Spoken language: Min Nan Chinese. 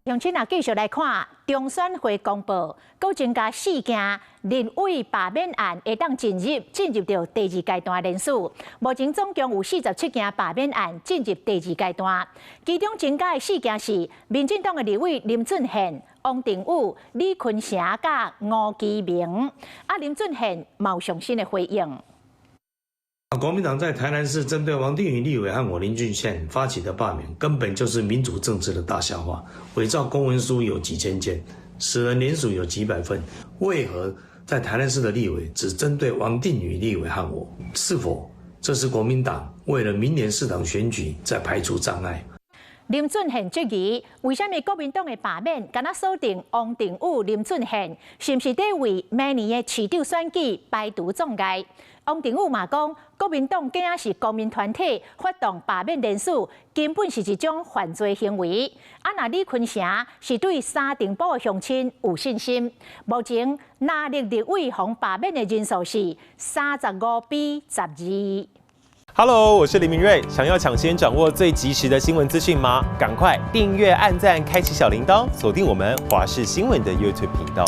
鄉親啊，繼續來看中選會公布，閣增加四件立委罷免案會當進入著第二階段連署。目前總共有47件罷免案進入第二階段，其中增加的四件是民進黨的立委林俊憲、王定宇、李坤城佮吳基明。啊，林俊憲嘛有上新的回應。國民黨在台南市針對王定宇立委和我林俊憲發起的罷免，根本就是民主政治的大笑話。偽造公文書有幾千件，死人聯署有幾百份，為何在台南市的立委只針對王定宇立委和我？是否這是國民黨為了明年市長選舉在排除障礙？林俊憲質疑，為啥物國民黨的罷免，敢若鎖定王定宇、林俊憲，是毋是佇為明年的市長選舉排除障礙？王定宇嘛講，國民黨敢若是公民團體發動罷免連署，根本是一種犯罪行為。啊，若李坤城是對三重埔的鄉親有信心。目前藍綠立委予罷免的人數是35比12。 Hello，我是林明瑞。想要搶先掌握最及時的新聞資訊嗎？趕快訂閱、按讚、開啟小鈴鐺，鎖定我們華視新聞的 YouTube 頻道。